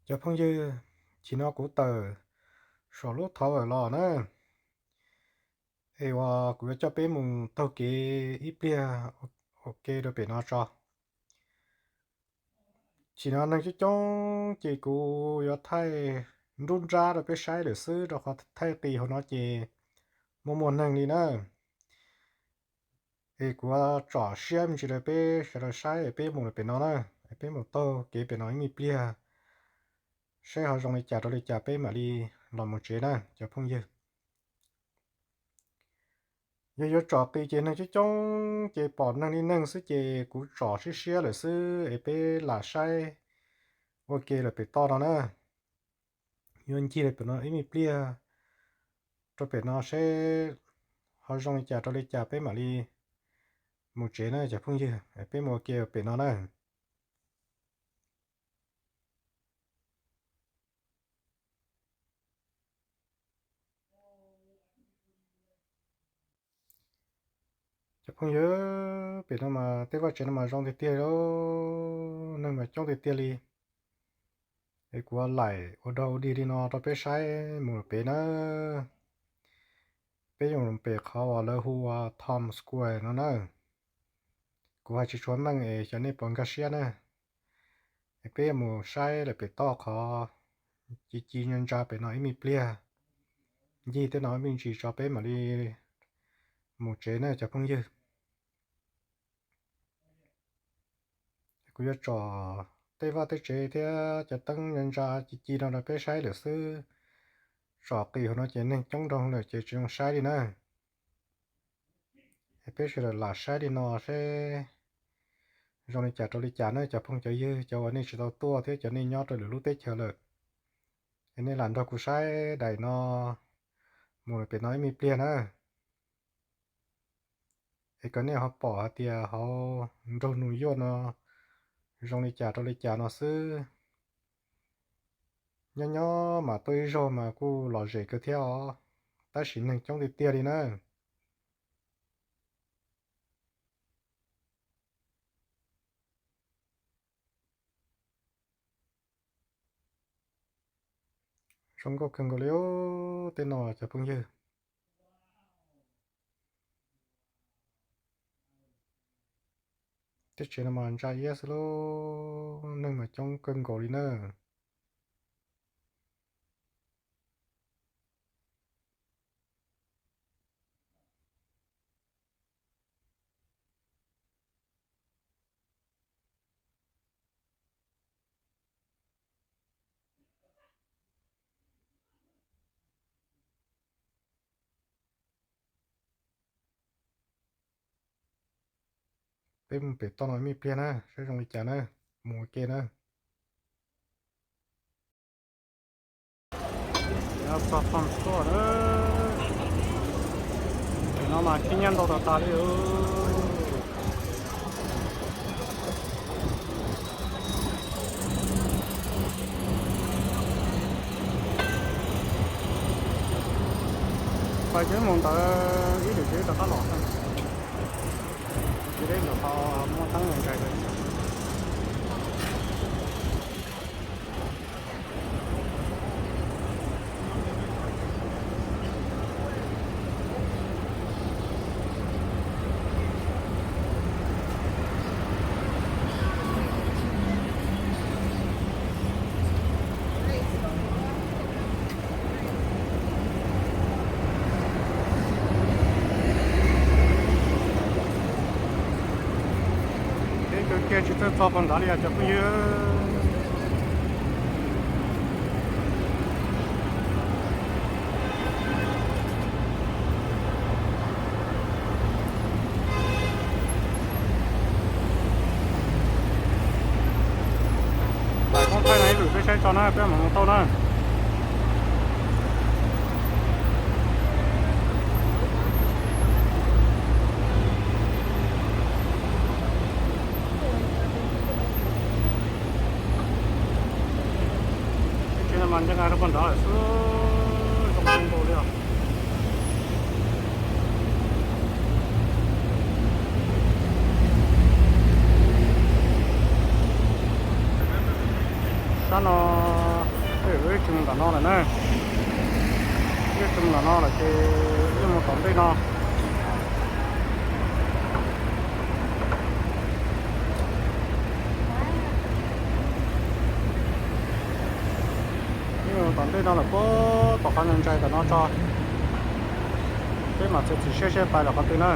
Cov phooj ywg, chim no kuv tawm saum lub thov awm los na, es uas kuv yuav coj peb mus taug kev ib pliag ua ke rau pem no tso. Chim no neeg coob coob ces kuv yuav thaij nruab nrab rau peb saib lawm xwb, rau qhov thaij qis hauv no ces muaj muaj neeg li na. Es kuv tsom siab me ntsis rau peb sawv daws saib, es peb mus pem no na, es peb mus taug kev pem no ib me pliag, saib ho zoo li cas rau li cas peb mam li los mus tsev na cov phooj ywg. Yog yuav tsom qis ces neeg coob coob ces pom neeg li neeg xwb ces kuv tsom siab siab lawm xwb es peb lam saib ua ke lawm pem toj no na. Yuav ncig lawm pem no ib me pliag rau pem no seb ho zoo li cas rau li cas peb mam li mus tsev na cov phooj ywg. Peb mus ua ke pem no na. Cov phooj ywg, pem no mas tej vaj tsev no mas zoo tiag tiag li, neeg mas coob tiag tiag li. Es kuv ua laim ua dog ua dig li no rau peb saib mus pem na. Peb yuav mus pem qhov uas lawv hu ua Times Square no na. Kuv hais tsis tshua meej es xyov nej puas nkag siab na. Es peb yuav mus saib lawm pem toj qhov ci ci ntsa ntsa pem no ib me pliag, ncig tej no ib me ntsis tso peb mam li mus tsev na cov phooj ywg. Kuv yuav tsom tej vaj tej tsev thiab cov teeb ntsa ntsa ci ci no rau peb saib lawm xwb. Tsom qis hauv no ces neeg coob nroo lawm ces tsis zoo saib li na. Es peb sawv daws lam saib li no seb zoo li cas rau li cas na cov phooj cov ywg, cov uas nej tsis tau tuaj thiab cov nej nyob rau lwm lub teb chaws lawm. Es nej lam nrog kuv saib daim no mus pem no ib me pliag na. Es kom nej ho pom hais tias hauv nroog New York no zoo li cas rau li cas no xwb. Nyob nyob mas tuaj ib zaug mas kuj lom zem kawg thiab os, tab sis neeg coob tiag tiag li na. Zoo nkauj kawg nkaus li os tej no cov phooj ywg. Teb chaws no mas ntsa iab xwb lauj, neeg mas coob kawg nkaus li na. Peb mus pem toj no me pliag na, saib zoo li cas na, mus ua ke na. Txog Times Square na, no mas khib nyiab ntau tas tas li. Pais ces mus ntawd ib lwm ces rov qab los. Ces deb ntawm qhov muaj teeb ntshai ntshai. Peb kawg kiag tsis txawj txog puag nrad li os cov phooj ywg. Thaij no ib lwm peb saib tso na, peb mam mus tau na. Teb chaws no mas nce nqis rau puag nrad lawm xwb, zoo nkauj li os. Sab no Wb tsis mus tom no lawm na. Wb tsis mus tom no lawm ces wb mus tom ntej no. Wb mus tom ntej no lawm puag tom qhov ntshai ntshai tom no tso. Peb mam txiav txim siab seb pais lawm qhov twg na.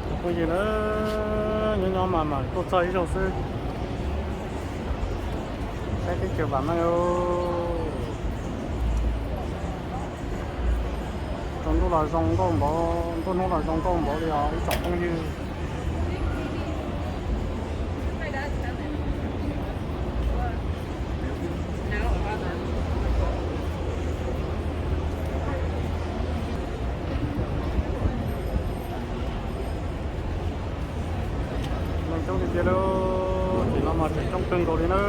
Cov phooj ywg na, nyob nyob mas mam tuaj txog ib zaug xwb. Saib teb chaws vam meej. Tsaus ntuj los zoo nkauj npaum, nruab hnub los zoo nkauj npaum li os ib tsoom phooj ywg. Neeg coob tiag tiag li, tim no mas tseem coob kawg nkaus li na.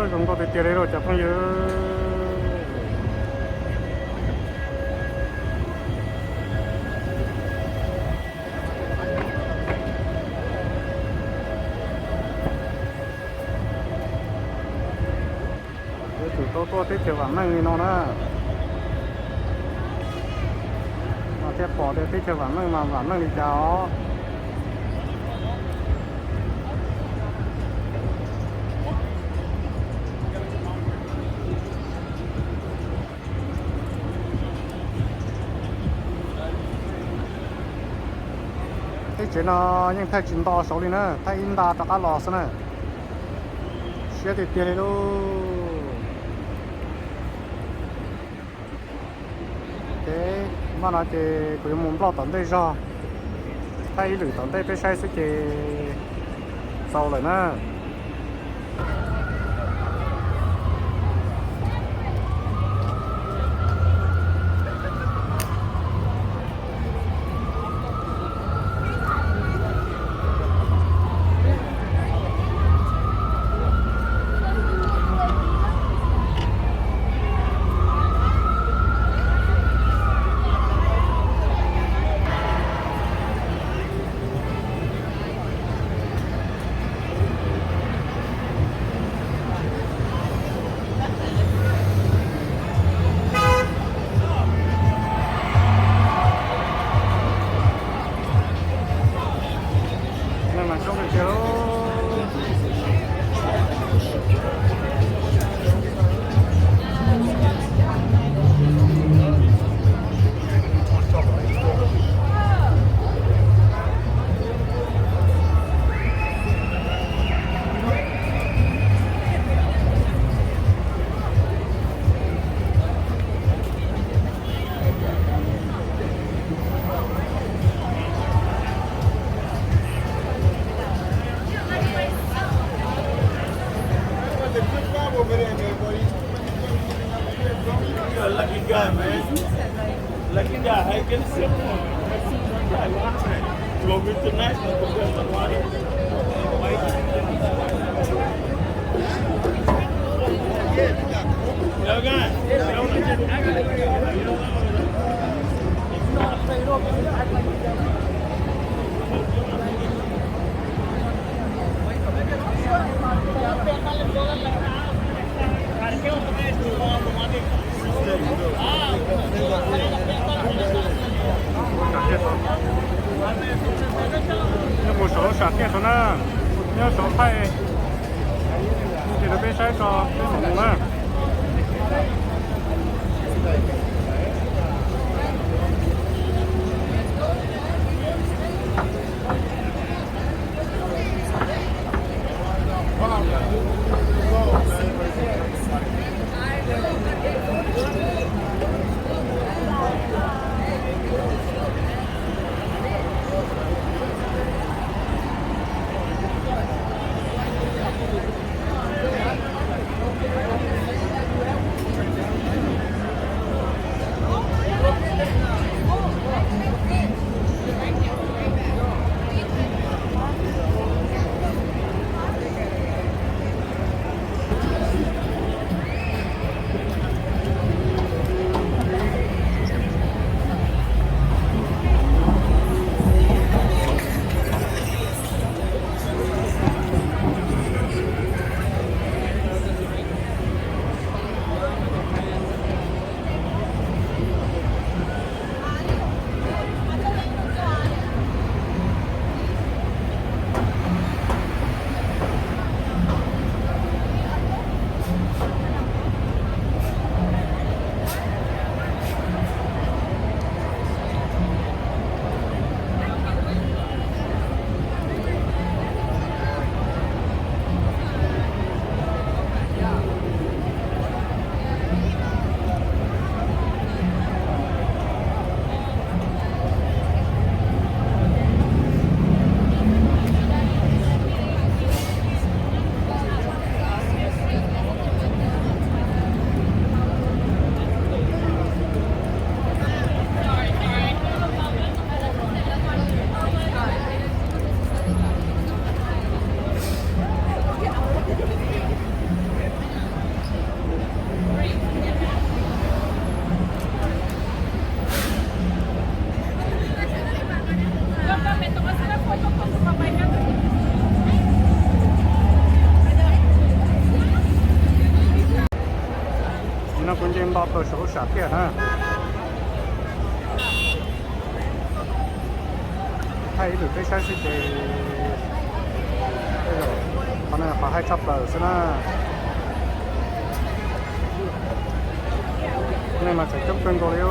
Zoo nkauj tiag tiag li lauj cov phooj ywg. Yuav tsum tau tuaj teb chaws vam meej li no na, no thiaj pom tias teb chaws vam meej mas vam meej li cas os. Teb chaws no yeej thaij tsis nto saud li na, thaij ib nta rov qab los xwb na. Siab tiag tiag li lauj. Ces npaj no ces kuv yuav mus nploj tom ntej zog, thaij ib lwm tom ntej peb saib xwb ces txaus lawm na. You're a lucky guy, man. Lucky guy. Hey, get a sip. Go international. Nyob mus saum lub sam thiaj tod na, nyob saum thaij, ces rau peb saib tso peb mam mus na. No kuv nce nto plaws saum lub sam thiaj na. Thaij ib lwm peb saib xwb ces qhov no qhov haib tshaj plaws xwb na. Neeg mas tseem coob kawg nkaus li.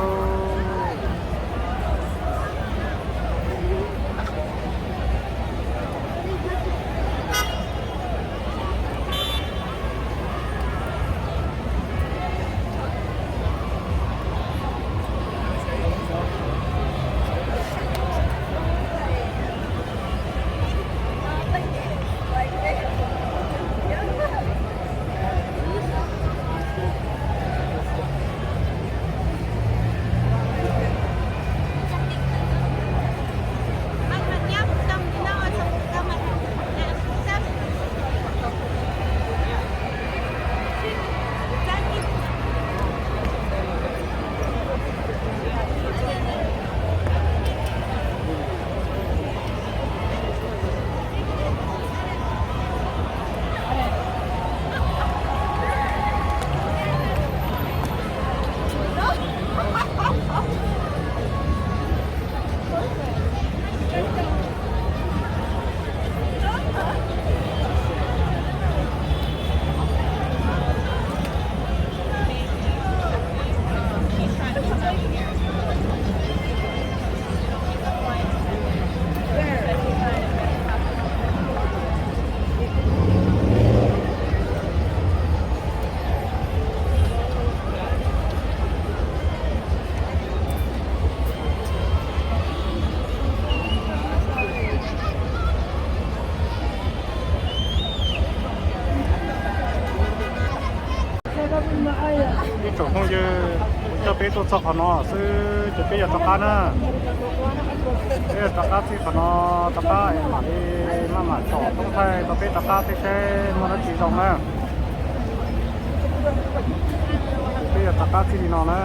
Ib tsoom phooj ywg, kuv coj peb tuaj txog qhov no xwb ces peb yuav rov qab na. Peb yuav rov qab txij qhov no, rov qab es mam li maj mam tom toob thaij rau peb rov qab thiab seb muaj dab tsi zoo na. Peb yuav rov qab txij li no na.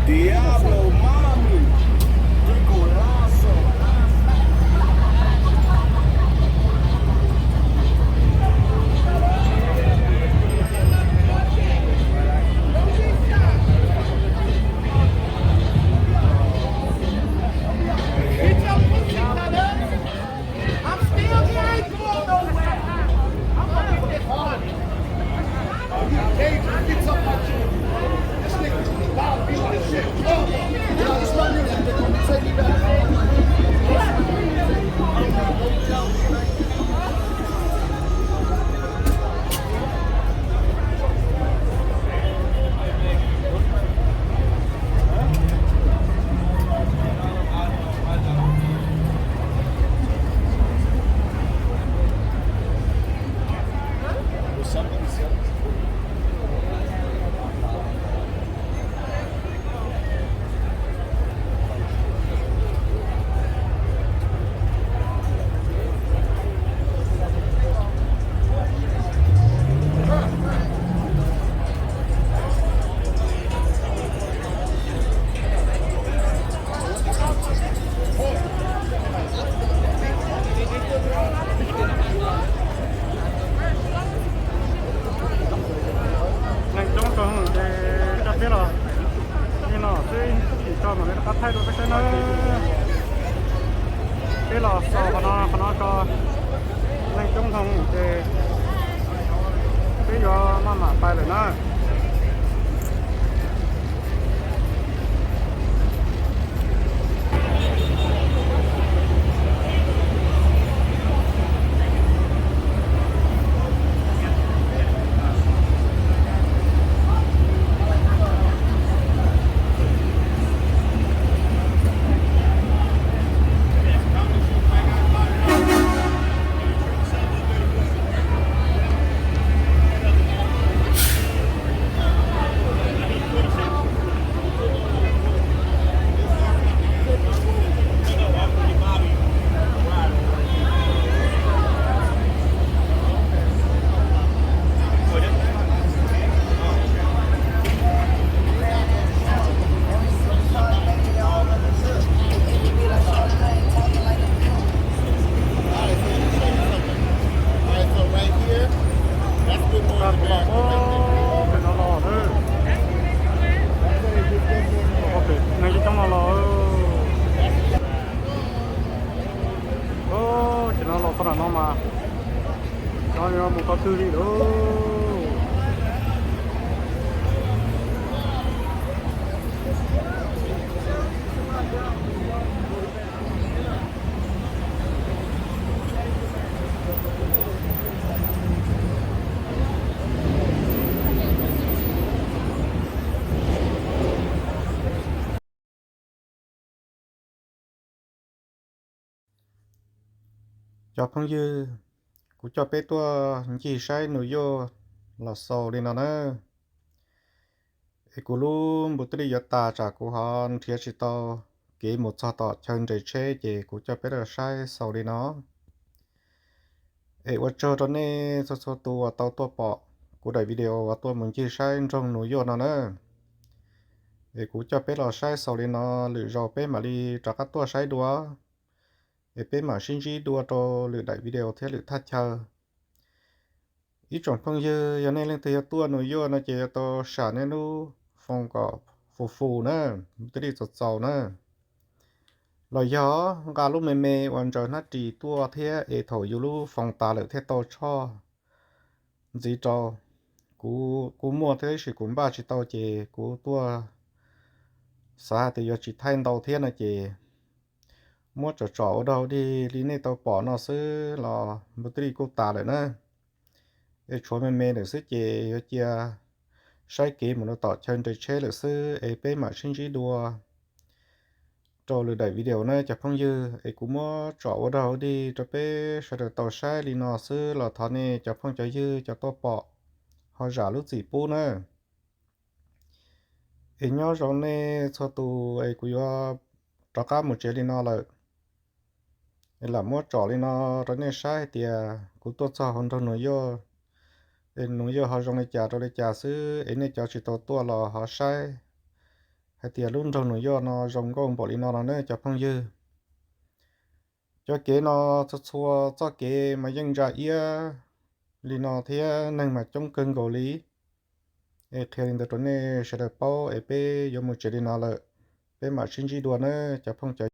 Diablo, mami, qué golazo. Neeg coob rau ces coj peb los li no xwb, tsis tso mam li rov qab thaij rau peb saib nawb. Peb los xaus qhov no, qhov no tso, neeg coob dhau ces peb yuav maj mam pais lawm na. Neeg coob no los, ces no los txog nram no mas, no mus qhov twg li lawm. Cov phooj ywg, kuv coj peb tuaj ncig saib Nus Yuaj los xaus li no na. Es kuv lub npus twb li yuav tas tsam kuv ho nrhiav tsis tau kev mus txog tom chaw nres tsheb ces kuv coj peb los saib xaus li no. Es ua tsaug rau nej txhua txhua tus uas tau tuaj pom kuv daim video uas tuaj mus ncig saib nroog Nus Yuaj no na. Es kuv coj peb los saib xaus li no, lwm zaus peb mam li rov qab tuaj saib dua. Es peb mam sib ntsib dua rau lwm daim video thiab lwm thaj chaw. Ib tsoom phooj ywg, yog nej leej twg yuav tuaj Nus Yuaj no ces yuav tau sam nej lub foos kom fus fus na, twb li txaus txaus na. Los yog nqa lub me me uas ntsaws hnab ris tuaj thiab es thaum yus lub foos tas lawm thiaj tau tshoj ntxiv rau. Kuv, kuv muaj thiab tab sis kuv npaj tsis tau ces kuv tuaj xav hais tias yuav tsis thaij ntau thiab no ces muab tsom tsom ua dog dig li nej tau pom no xwb los npus twb li kuj tas lawm na. Es tshuav me me lawm xwb ces yuav cia saib kev mus rau tom chaw nres tsheb lawm xwb es peb mam sib ntsib dua rau lwm daim video na cov phooj ywg. Es kuv muab tsom ua dog dig rau peb sawv daws tau saib li no xwb los thov nej cov phooj cov ywg cov tuaj pom ho zam lub txim pub na. Es nyob zoo nej txhua tus, es kuv yuav rov qab mus tsev li no lawm. Es lam muab tsom li no rau nej saib hais tias kuv tuaj txog hauv nroog Nus Yuaj, es Nus Yuaj ho zoo li cas rau li cas xwb es nej cov tsis tau tuaj los ho saib hais tias lub nroog Nus Yuaj no zoo nkauj npaum li no no ne cov phooj ywg. Cov kev no txhua txhua txoj kev mas yeej ntsa iab li no thiab neeg mas coob kawg nkaus li. Es qhia li ntawd rau nej sawv daws paub es peb yuav mus tsev li no lawm, peb mam sib ntsib dua na cov phooj cov